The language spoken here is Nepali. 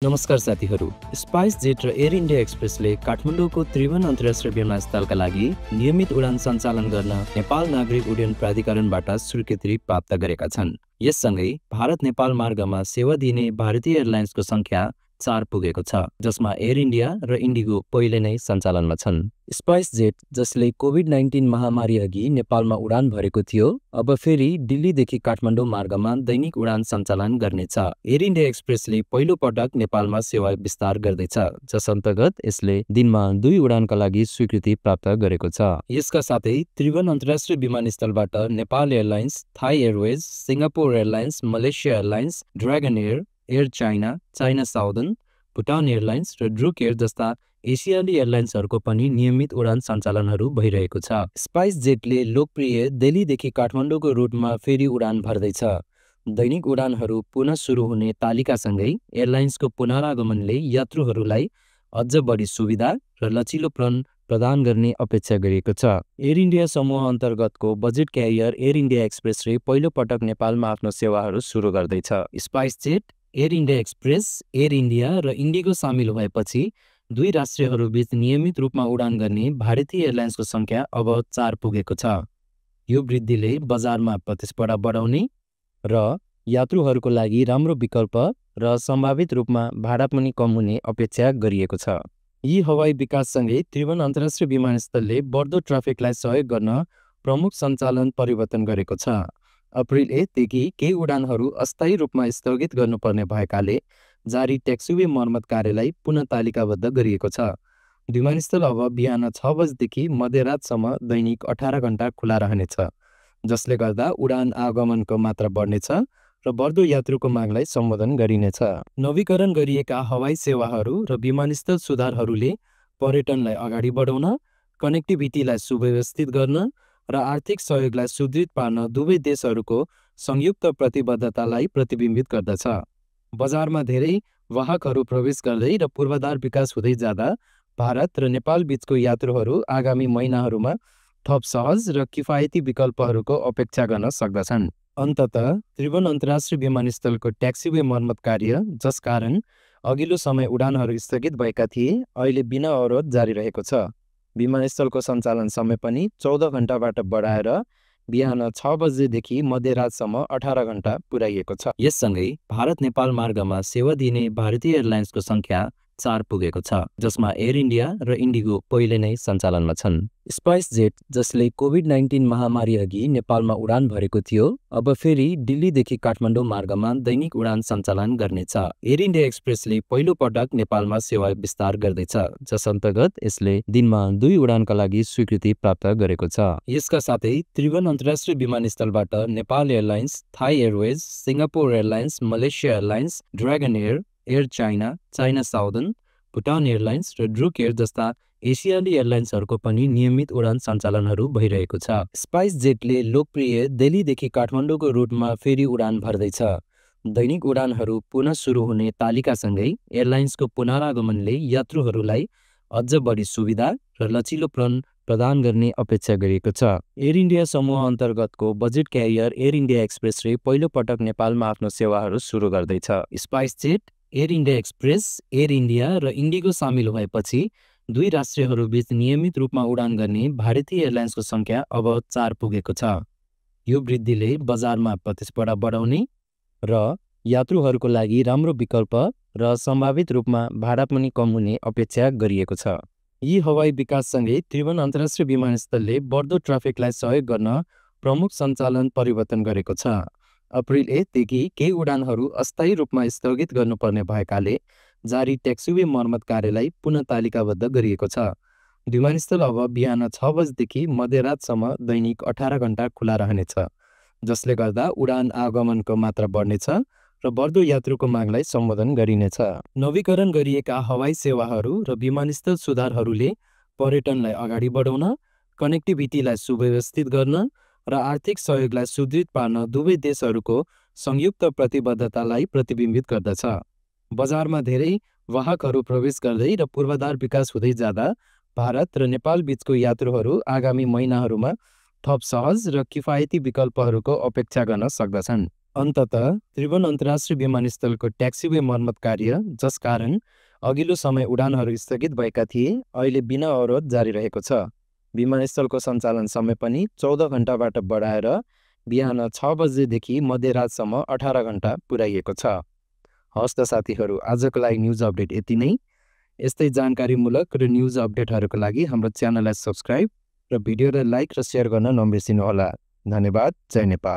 नमस्कार साथीहरू। स्पाइस जेट र एयर इन्डिया एक्सप्रेसले काठमाडौँको त्रिभुवन अन्तर्राष्ट्रिय विमानस्थलका लागि नियमित उडान सञ्चालन गर्न नेपाल नागरिक उड्डयन प्राधिकरणबाट स्वीकृति प्राप्त गरेका छन्। यससँगै भारत नेपाल मार्गमा सेवा दिने भारतीय एयरलाइन्सको संख्या 4 पुगेको छ, जसमा एयर इन्डिया र इन्डिगो पहिले नै सञ्चालनमा छन्। स्पाइस जेट, जसले कोभिड-19 महामारी अघि नेपालमा उडान भरेको थियो, अब फेरि दिल्लीदेखि काठमाडौँ मार्गमा दैनिक उडान सञ्चालन गर्नेछ। एयर इन्डिया एक्सप्रेसले पहिलो पटक नेपालमा सेवा विस्तार गर्दैछ, जस अन्तर्गत यसले दिनमा 2 उडानका लागि स्वीकृति प्राप्त गरेको छ। यसका साथै त्रिभुवन अन्तर्राष्ट्रिय विमानस्थलबाट Nepal airlines, Thai airways, Singapore airlines, Malaysia airlines, dragon air, air China, China southern, Bhutan airlines र ड्रुक एयर जस्ता एसियाली एयरलाइन्सहरूको पनि नियमित उडान सञ्चालनहरू भइरहेको छ। स्पाइस जेटले लोकप्रिय दिल्लीदेखि काठमाडौँको रुटमा फेरि उडान भर्दैछ। दैनिक उडानहरू पुनः सुरु हुने तालिकासँगै एयरलाइन्सको पुनरागमनले यात्रुहरूलाई अझ बढी सुविधा र लचिलोपन प्रदान गर्ने अपेक्षा गरिएको छ। एयर इन्डिया समूह अन्तर्गतको बजेट क्यारियर एयर इन्डिया एक्सप्रेसले पहिलो पटक नेपालमा आफ्नो सेवाहरू सुरु गर्दैछ। Spice jet, air India express, air India र इन्डिगो सामेल भएपछि 2 राष्ट्रहरूबीच नियमित रूपमा उडान गर्ने भारतीय एयरलाइन्सको संख्या अब 4 पुगेको छ। यो वृद्धिले बजारमा प्रतिस्पर्धा बढाउने र यात्रुहरूको लागि राम्रो विकल्प र सम्भावित रूपमा भाडा पनि कम हुने अपेक्षा गरिएको छ। यी हवाई विकाससँगै त्रिभुवन अन्तर्राष्ट्रिय विमानस्थलले बढ्दो ट्राफिकलाई सहयोग गर्न प्रमुख सञ्चालन परिवर्तन गरेको छ। अप्रिल 1 देखि केही उडानहरू अस्थायी रूपमा स्थगित गर्नुपर्ने भएकाले जारी ट्याक्सीवे मर्मत कार्यलाई पुनः तालिकाबद्ध गरिएको छ। विमानस्थल अब बिहान 6 बजेदेखि मध्यरातसम्म दैनिक 18 घण्टा खुला रहनेछ, जसले गर्दा उडान आगमनको मात्रा बढ्नेछ र बढ्दो यात्रुको मागलाई सम्बोधन गरिनेछ। नवीकरण गरिएका हवाई सेवाहरू र विमानस्थल सुधारहरूले पर्यटनलाई अगाडि बढाउन, कनेक्टिभिटीलाई सुव्यवस्थित गर्न र आर्थिक सहयोगलाई सुदृढ पार्न दुवै देशहरूको संयुक्त प्रतिबद्धतालाई प्रतिबिम्बित गर्दछ। बजारमा धेरै वाहकहरू प्रवेश गर्दै र पूर्वाधार विकास हुँदै जाँदा भारत र नेपाल बीचको यात्रुहरू आगामी महिनाहरूमा थप सहज र किफायती विकल्पहरूको अपेक्षा गर्न सक्दछन्। अन्ततः त्रिभुवन अन्तर्राष्ट्रिय विमानस्थलको ट्याक्सीवे मर्मत कार्य, जसकारण अघिल्लो समय उडानहरू स्थगित भएका थिए, अहिले बिना अवरोध जारी रहेको छ। विमानस्थलको सञ्चालन समय पनि 14 घण्टाबाट बढाएर बिहान 6 बजेदेखि मध्यरातसम्म 18 घण्टा पुर्याइएको छ। यससँगै भारत नेपाल मार्गमा सेवा दिने भारतीय एयरलाइन्सको संख्या 4 पुगेको छ, जसमा एयर इन्डिया र इन्डिगो पहिले नै सञ्चालनमा छन्। स्पाइस जेट, जसले कोभिड-19 महामारी अघि नेपालमा उडान भरेको थियो, अब फेरि दिल्लीदेखि काठमाडौँ मार्गमा दैनिक उडान सञ्चालन गर्नेछ। एयर इन्डिया एक्सप्रेसले पहिलो पटक नेपालमा सेवा विस्तार गर्दैछ, जस अन्तर्गत यसले दिनमा 2 उडानका लागि स्वीकृति प्राप्त गरेको छ। यसका साथै त्रिभुवन अन्तर्राष्ट्रिय विमानस्थलबाट Nepal airlines, Thai airways, Singapore airlines, Malaysia airlines, dragon air, air China, China southern, Bhutan airlines र ड्रुक एयर जस्ता एसियाली एयरलाइन्सहरूको पनि नियमित उडान सञ्चालनहरू भइरहेको छ। स्पाइस जेटले लोकप्रिय दिल्लीदेखि काठमाडौँको रुटमा फेरि उडान भर्दैछ। दैनिक उडानहरू पुनः सुरु हुने तालिकासँगै एयरलाइन्सको पुनरागमनले यात्रुहरूलाई अझ बढी सुविधा र लचिलोपन प्रदान गर्ने अपेक्षा गरिएको छ। एयर इन्डिया समूह अन्तर्गतको बजेट क्यारियर एयर इन्डिया एक्सप्रेसले पहिलो पटक नेपालमा आफ्नो सेवाहरू सुरु गर्दैछ। Spice jet, air India express, air India र इन्डिगो सामेल भएपछि 2 राष्ट्रहरूबीच नियमित रूपमा उडान गर्ने भारतीय एयरलाइन्सको संख्या अब 4 पुगेको छ। यो वृद्धिले बजारमा प्रतिस्पर्धा बढाउने र यात्रुहरूको लागि राम्रो विकल्प र सम्भावित रूपमा भाडा पनि कम हुने अपेक्षा गरिएको छ। यी हवाई विकाससँगै त्रिभुवन अन्तर्राष्ट्रिय विमानस्थलले बढ्दो ट्राफिकलाई सहयोग गर्न प्रमुख सञ्चालन परिवर्तन गरेको छ। अप्रिल 1 देखि केही उडानहरू अस्थायी रूपमा स्थगित गर्नुपर्ने भएकाले जारी ट्याक्सीवे मर्मत कार्यलाई पुनः तालिकाबद्ध गरिएको छ। विमानस्थल अब बिहान 6 बजेदेखि मध्यरातसम्म दैनिक 18 घण्टा खुला रहनेछ, जसले गर्दा उडान आगमनको मात्रा बढ्नेछ र बढ्दो यात्रुको मागलाई सम्बोधन गरिनेछ। नवीकरण गरिएका हवाई सेवाहरू र विमानस्थल सुधारहरूले पर्यटनलाई अगाडि बढाउन, कनेक्टिभिटीलाई सुव्यवस्थित गर्न र आर्थिक सहयोगलाई सुदृढ पार्न दुवै देशहरूको संयुक्त प्रतिबद्धतालाई प्रतिबिम्बित गर्दछ। बजारमा धेरै वाहकहरू प्रवेश गर्दै र पूर्वाधार विकास हुँदै जाँदा भारत र नेपाल बीचको यात्रुहरू आगामी महिनाहरूमा थप सहज र किफायती विकल्पहरूको अपेक्षा गर्न सक्दछन्। अन्ततः त्रिभुवन अन्तर्राष्ट्रिय विमानस्थलको ट्याक्सीवे मर्मत कार्य, जसकारण अघिल्लो समय उडानहरू स्थगित भएका थिए, अहिले बिना अवरोध जारी रहेको छ। विमानस्थलको सञ्चालन समय पनि 14 घण्टाबाट बढाएर बिहान 6 बजेदेखि मध्यरातसम्म 18 घण्टा पुर्याइएको छ। हस् त साथीहरू, आजको लागि न्युज अपडेट यति नै। यस्तै जानकारीमूलक र न्युज अपडेटहरूको लागि हाम्रो च्यानललाई सब्स्क्राइब र भिडियोलाई लाइक र सेयर गर्न नबिर्सिनुहोला। धन्यवाद। जय नेपाल।